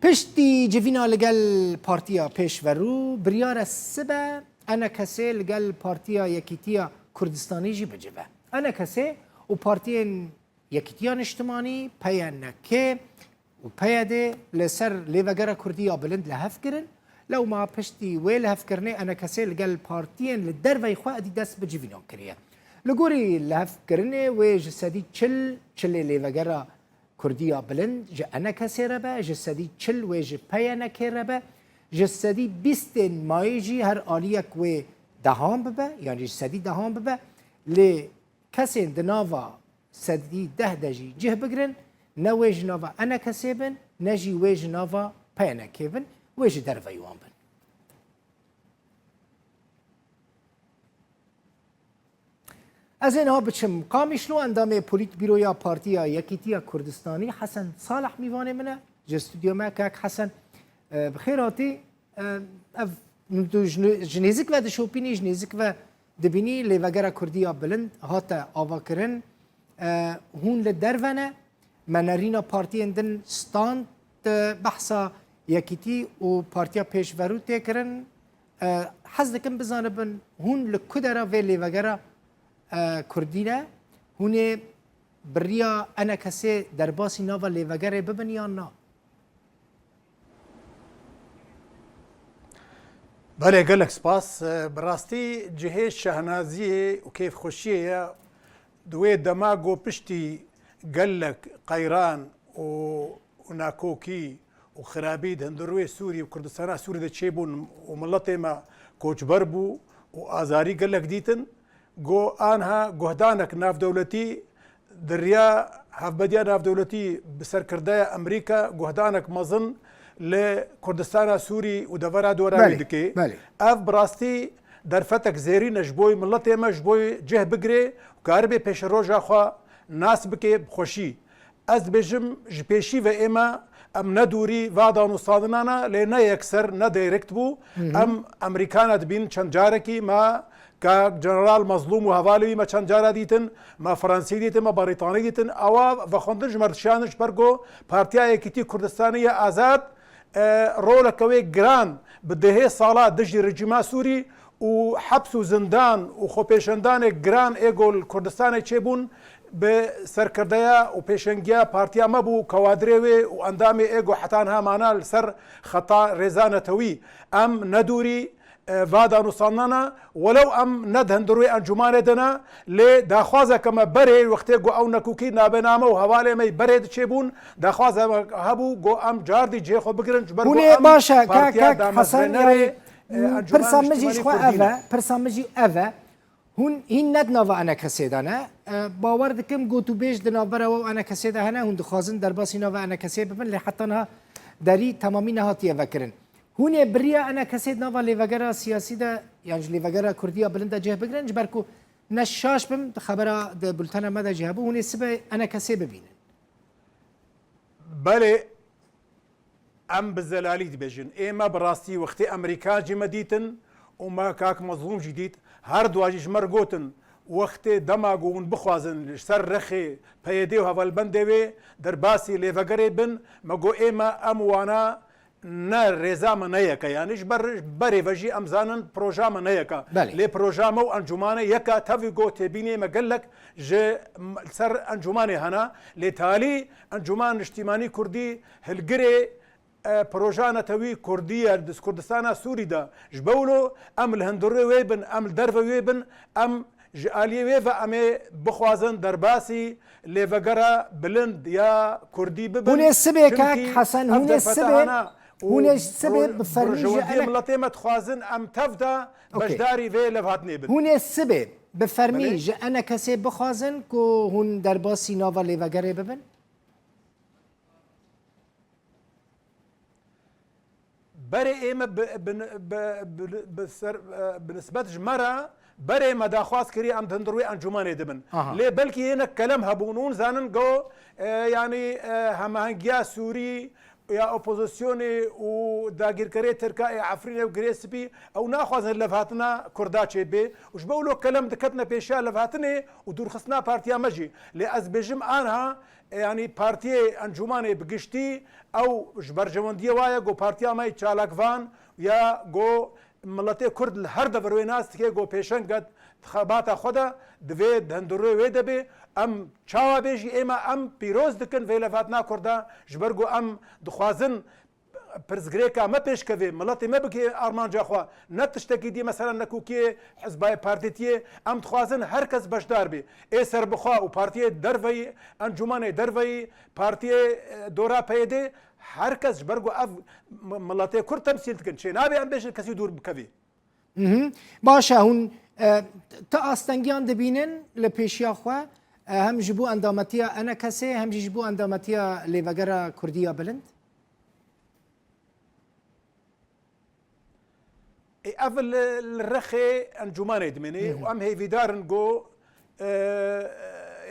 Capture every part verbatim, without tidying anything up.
Piştî civîna li gel Partiya Pêşverû, biryar e sibe ENKSê li gel Partiya Yekîtiya Kurdistanî jî bicive. ENKSê û partiyên Yekîtiya Niştimanî, PYNK û PYD li ser lêvegera Kurdî ya bilind li hev kirin. Lewma piştî wê lihevkirinê ENKSê li gel partiyên li derveyî xwe êdî dest bi civînan kiriye. Li gorî lihevkirinê wê ji sedî çil, çilê lêvegera Kurdî ya bilind ji ENKSê re be, ji sedî çil wê ji PYNKê re be, ji sedî bîstên mayî jî her aliyek wê dehan bibe, yanî ji sedî dehan bibe. Lê kesên di nava sedî deh de jî cih bigrin, ne wê ji nava ENKSê bin, ne jî wê ji nava PYNKê bin, wê ji derveyî wan bin. Ez ê niha biçim Qamişlo, endamê Polîtbîroya Partiya Yekîtiya Kurdistanî Hesen Salih mîvanê min e. Ji stûdyo me kak Hesen, e, bi xêr hatî. E, ev, tu ji, ji nêzik ve dişopînî, ji nêzik ve dibînî lêvegera Kurdî ya bilind hate avakirin. E, hûn li derve ne, me nerîna partiyên din stand, e, behsa Yekîtî û Partiya Pêşverû tê kirin. E, hez dikim bizanibin hûn li ku dera vê lêvegera, e, Kurdî ne? Hûn ê bi riya ENKSê derbasî nava lêvegerê bibin yan na? Belê, gelek spas. Bi rastî cihê şehnaziyê û kêfxweşiyê ye. Di wê dema ku piştî gelek qeyran û, û nakokî û xirabî di hundirûyê Sûrî û Kurdistana Sûrî de çêbûn û miletê me koçber bû û azarî gelek dîtin, Go anha guhdanek navdewletî di riya Hevbediya Navdewletî bi serkirdeya Amerîka guhdanek mezin li Kurdistana Sûrî û devera dora wî Belê, dike. belê. Ev bi rastî derfetek zêrîn e ji bo miletê me, ji bo cih bigire û karibê pêşeroja xwe nas bike bi xweşî. Ez dibêjim, ji pêşî ve ême, em ne dûrî va danûstandinana, lê ne yekser, ne direct bû. Hı hı. Em Amerîkana dibînin çend carekî, me ka General Mazlûm û hevalê wî me çend cara dîtin, me Fransî dîtin, me Brîtanî dîtin. Ewa vexwendin ji me dişiyandin ji ber ku Partiya Yekîtî Kurdistanî ya Azad, e, roleke wê giran bi dehê sala dijî rejîma Sûrî û heps û zindan û xwepêşandanê giran ê ku li Kurdistanê çêbûn bi serkirdeya û pêşengiya partiya me bû, kawadirê wê û endamê ê ku heta niha mane li ser xeta rêza netewî. Em ne dûrî, e, va danûstandana, welew em ne di hundir wê encûmanê de ne, lê daxwazeke me berê wextê ku ew nekokî nabêname û hevalê me yî berê diçêbûn, daxwaza me hebû ku em cardî cihê xwe bigirin, ji ber ku Hûn ê em baş e, kak, partiya kak Hesen, damezrênerê yanî, e, Encûmena pirsa min jî ji Niştimanî xwe ev Kurdî e, ne. Pirsa min jî ev e. Hûn hîn ne di nava ENKSê de ne. E, bawer dikim gotûbêj di navbera we û ENKSê de hene, hûn dixwazin derbasî nava ENKSê bibin, lê heta niha derî temamî nehatiye vekirin. Hûn ê bi riya ENKSê di nava lêvegera siyasî de, yan ji lêvegera Kurdî ya bilind de cih bigirin, ji ber ku ne şaş bim, di xebera di bultena me de jî hebû, hûn ê sibe ENKSê bibînin. Belê, em bi zelalî dibêjin. Ê me bi rastî wextê Amerîkan jî me dîtin û me kak Mezlûm jî dît. Her dua jî ji me re gotin, wextê dema ku hûn bixwazin li ser rexê PYD û hevalbendê wê derbasî lêvegerê bin, me got ê me em wana ne rêza me ne yek e. Yanî ji ber, berê ve jî em zanin proja me ne yek e. Belê. Lê proja me û encûmanê yek e. Tevî ku têbînê me gelek ji m-, ser encûmanê hene. Lê talî Encûman Niştîmanî Kurdî hilgirê, e, proja netewî Kurdî ye di Kurdistana Sûrî de. Ji bo wilo em li hundirê wê bin, em li derve wê bin, em ji aliyê wê ve em ê bixwazin derbasî lêvegera bilind ya Kurdî bibin. Hûn ê sibê, Çimkî kak Hesen, ev hûn ê derfeta sibê, hana û hûn ê sibê bi, bi fermî ji ji wendiyê enek- miletê me dixwazin em tev de Okey. beşdarî vê levhatinê bin. Hûn ê sibê bi fermî Belê. ji ENKSê bixwazin ku hûn derbasî nava lêvegerê bibin? Berê ê me bi, bi, bi, bi, bi ser, e, bi nisbet ji me re berê me daxwaz kirî em di hundir wê encûmanê dibin. Aha. Lê belkî yê ne kelem hebûn ûn zanin go, e, yanî, e, hemahengiya Sûrî ya opozisyonê û dagîrkerê Tirka ê Efrînê û Girê Spî ew naxwazin levhatina Kurda çêbê û ji bo wilo kelem diketine pêşiya levhatinê û dûrxistina partiya me jî. Lê ez bêjim anha Yanî partiyê Encûmanê bi giştî ew ji berjewendiyê wa ye ku partiya me yê çalakvan ya ku miletê Kurd li her dever wê nas dike ku pêşenget di xebata xwe de divê di hundirê wê de bê. Em çawa bê jî ême em pîroz dikin vê levhatina Kurda, ji ber ku em dixwazin pirsgirêka me pêşkevê, miletê me bike armanca xwe, ne tiştekî dî, mesela nekokiyê hizbayê partîtiyê, em dixwazin her kes beşdar bê. Ê serbixwe û partiyê derveyî, encûmanê derveyî, partiyê, e, dora P Y D, her kes ji ber ku ev mi-, miletê Kurd temsîl dikin, çê nabe em bêjin kesî dûr bikevî. Mhm. Baş e, hûn, e, ti astengiyan dibînin li pêşiya xwe, e, hem ji bo endametiya E N K S'ê, hem jî ji bo endametiya Lêvegera Kurdî ya Bilind? Ê, ev li, li rexê encûmanê dimîne û Hı hı. em hêvîdar in ku, e,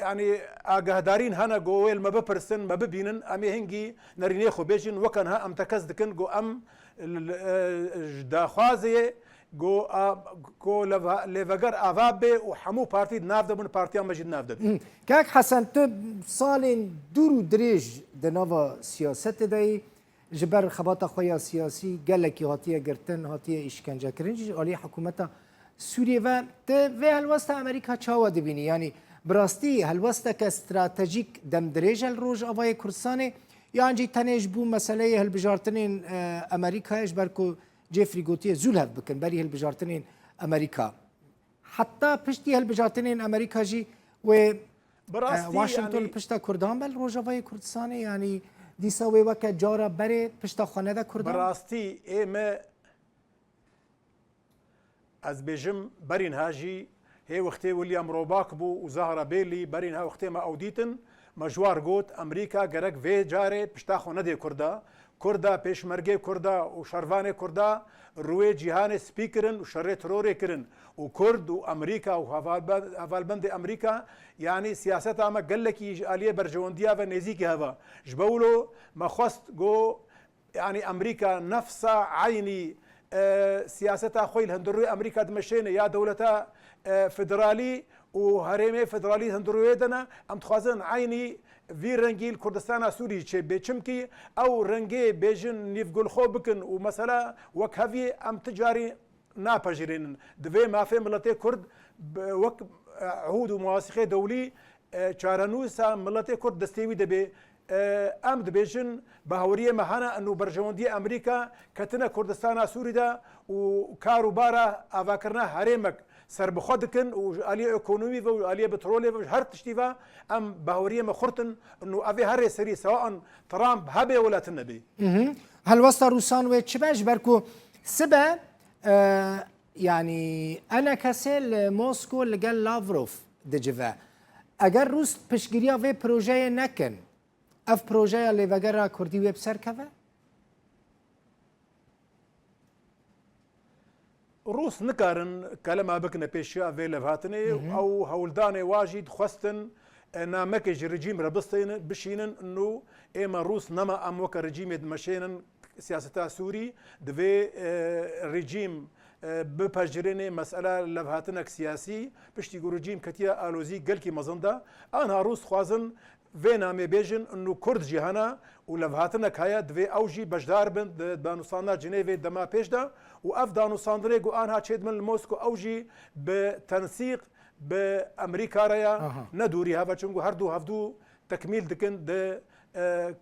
yanî agahdarîn hene ku wê li me bipirsin, me bibînin, em ê hingî nerînê xwe bêjin, weke niha em tekez dikin ku em li, e, ji daxwazê ku a, ku leva-, lêveger ava bê û hemû partî di nav de bin, partiya me jî di nav de bê. Hı. Kak Hesen, tu salên dûr û dirêj di nava siyasetê de yî. Ji ber xebata xwe ya siyasî gelekî hatiye girtin, hatiye îşkencekirin jî ji alî hikûmeta Sûriyê ve. Tu vê helwesta Amerîka çawa dibînî? Yanî bi rastî helwesteke stratejîk demdirêj e li Rojavayê Kurdistanê, yan jî tenê ji bo meseleyê hilbijartinên, e, Amerîkayê, ji ber ku Jeffrey gotiye zû li hev bikin berî hilbijartinên Amerîka. Heta piştî hilbijartinên Amerîka jî wê, Bi rastî, e, Washington yanî li pişta Kurdan be li Rojavayê Kurdistanê, yanî dîsa wê weke cara berê pişta xwe nede Kurdan? Bi rastî ê me, ez bêjim, berî niha jî hê wextê William Robak bû û Zahra Bailey, berî niha wextê me ew dîtin, me ji war got, Amerîka gerek vê carê pişta xwe nedê Kurda. Kurda, pêşmergê Kurda û şervanê Kurda rûyê cîhanê spî kirin û şerê terorê kirin û Kurd û Amerîka û hevalbe-, hevalbendê Amerîka, yanî siyaseta me gelekî ji aliyê berjewendiya ve nêzîkî heva. Ji bo wilo me xwest ku, yanî Amerîka nefsa eynî, e, siyaseta xwe li hundirûyê Amerîka dimeşêne ya dewleta, e, federalî û herêmê federalî hundirûyê de ne. Em dixwazin eynî vî rengî li Kurdistana Sûrî çêbê. Çimkî ew rengê bêjin nîvgulxwe bikin û mesela wek hevî em ti carî napejirênin. Divê mafê miletê Kurd bi-, wek, e, ehûd û muwasîqê dewlî, e, çarenûsa miletê Kurd destê wî de bê. E, em dibêjin, baweriyê me hene û berjewendiyê Amerîka ketine Kurdistana Sûrî de û kar û bara avakirina herêmek serbixwe dikin û ji aliyê ekonomî ve û ji aliyê petrolê ve û ji her tiştî ve em baweriyê me xurt in û ev ê herê serî, sewa an Trump hebe wela tune bê. Mhm. Helwesta Rûsan wê çi be? Ji ber ku sibe, e, yanî E N K S li Mosko li gel Lavrov dicive. Eger Rûs piştgiriya vê projeyê nekin, ev projeya lêvegera Kurdî wê bi ser keve? Rûs nikarin kelema bikine pêşiya vê levhatinê. Hı hı. Ew hewldanê wa jî dixwestin, e, namekê ji rejîm re bistêne-, bişînin. Nû ême Rûs nema em weke rejîmê dimeşênin siyaseta Sûrî. Divê, e, rejîm, e, bipejirênê mesela levhatinek siyasî. Piştî ku rejîm ketiye alozî gelkî mezin de, anha Rûs dixwazin vê namê bêjin, û Kurd jî hene û levhatinek heye, divê ew jî beşdar bin di danûstandina Cinêvê dema pêş de û ev danûstandinê ku anha çêdibin li Mosko, ew jî bi tensîq bi Amerîka re ye, Aha. ne dûrî heve, çunku her du hevdu tekmîl dikin di, e, e,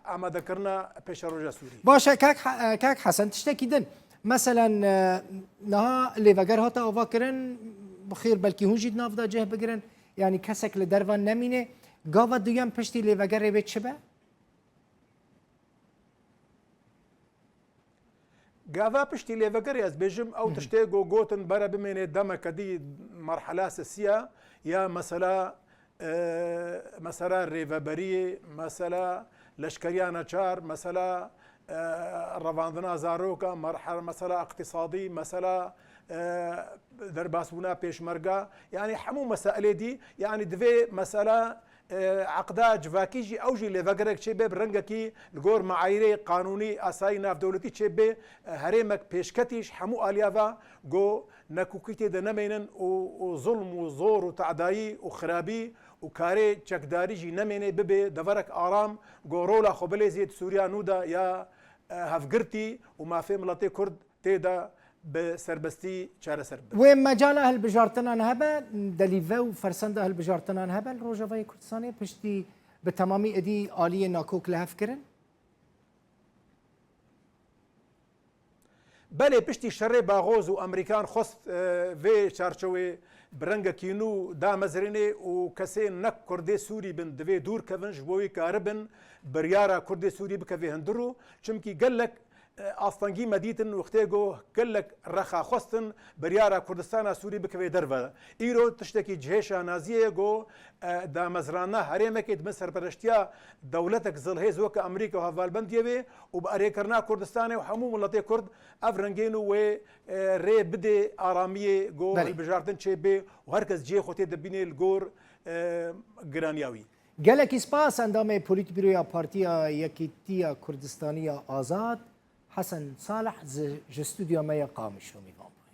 amadekirina pêşeroja Sûrî. Baş e, kak He-, e, kak Hesen, tiştekî din. Meselen, e, niha lêveger hate avakirin, bi xêr belkî hûn jî di nav de cih bigirin. Yanî kesek li derve nemîne. Gava duyem piştî lêvegerê wê çi be? Gava piştî lêvegerê ez bêjim, ew Hı hı. tiştê ku gotin bere bimêne demeke dî merhela sisiya ya mesela, e, mesela rêveberiyê, mesela leşkeriya neçar, mesela, e, revandina zaroka, merhe-, mesela iqtîsadî, mesela, e, derbasbûna pêşmerga. Yanî hemû mesailê dî, yanî divê mesela, e, eqda civakî jî, ew jî lêvegerek çêbe bi rengekî li gor meayîrê qanûnî, asayî navdewletî çêbe, e, herêmek pêşketî ji hemû aliya ve ku nekokî tê de nemeynin û, û zulm û zor û tadayî û xirabî û karê çekdarî jî nemêne bibe deverek aram, go rola xwe bilêzê di Sûriya nû de ya, e, hevgirtî û mafê miletê Kurd tê de bi serbestî çareser bibe. Wê mecala hilbijartinan hebe, delîve û fersenda hilbijartinan hebe li Rojavayê Kurdistanê piştî bi temamî êdî aliyê nakok li hev kirin? Belê, piştî şerê Baxoz û Amerîkan xwest, e, vê çarçewê bi rengekî nû damezrênê û kesên ne Kurdê Sûrî bin divê dûr kevin, ji bo wê karibin biryara Kurdê Sûrî bikeve hundir û çimkî gelek, e, astengî me dîtin wextê ku gelek rexa xwestin biryara Kurdistana Sûrî bikeve derve. Îro tiştekî cihê şanaziyê ye ku, e, damezrana herêmekê di bin serpereştiya dewletek zilhêz weke Amerîka û hevalbendiyê wê û bi erêkirina Kurdistanê û hemû miletê Kurd ev rengên û wê, e, rê bidê aramiyê ku Belê. hilbijartin çêbê û her kes cihê xwe tê dibînê li gor, e, giraniya wî. Gelekî spas endamê Polîtbîroya Partiya Yekîtiya Kurdistaniya Azad, Hesen Salih, ji, ji stûdyoya me ya Qamişlo mîvan bû.